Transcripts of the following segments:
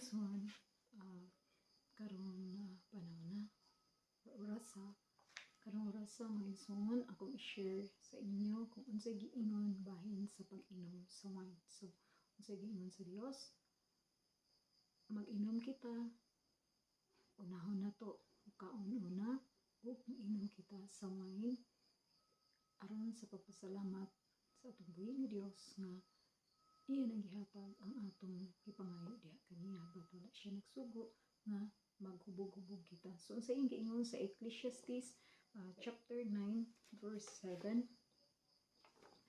Igsoon, karon panahon na orasa, karong orasa, mga igsoon, akong i-share sa inyo kung unsay giingon bahin sa pag-inom sa wine. So, unsay giingon sa Dios? Mag-inom kita, unahon nato kaon una ug inom kita sa wine aron sa pagpasalamat sa atong buhi nga Dios nga iya nang gihatag ang atong gipangayo diha kaniya, but wala siya nagsugo nga maghubog-hubog kita. So unsa iyang giingon sa Ecclesiastes chapter 9 verse 7?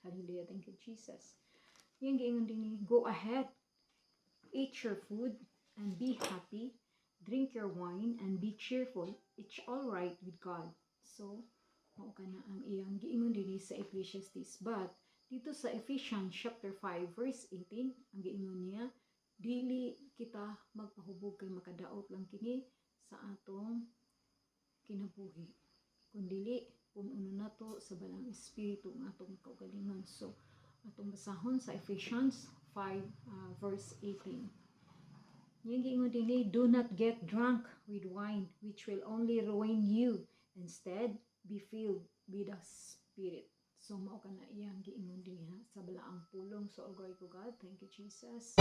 Hallelujah, thank you, Jesus. Iyang giingon dinhi, "Go ahead, eat your food and be happy, drink your wine and be cheerful. It's all right with God." So mao kana ang iyang giingon dinhi sa Ecclesiastes. But dito sa Ephesians chapter 5 verse 18, ang giingon niya, dili kita magpahubog kay makadaot lang kini sa atong kinabuhi. Kung dili, puno nato sa Balaang Espiritu ang atong kaugalingon. So, atong basahon sa Ephesians 5 verse 18. Iyang giingon dinhi, "Do not get drunk with wine, which will only ruin you. Instead, be filled with the Spirit." So, mao kana iyang giingon dinhi sa Balaang Pulong. So, all glory to God. Thank you, Jesus.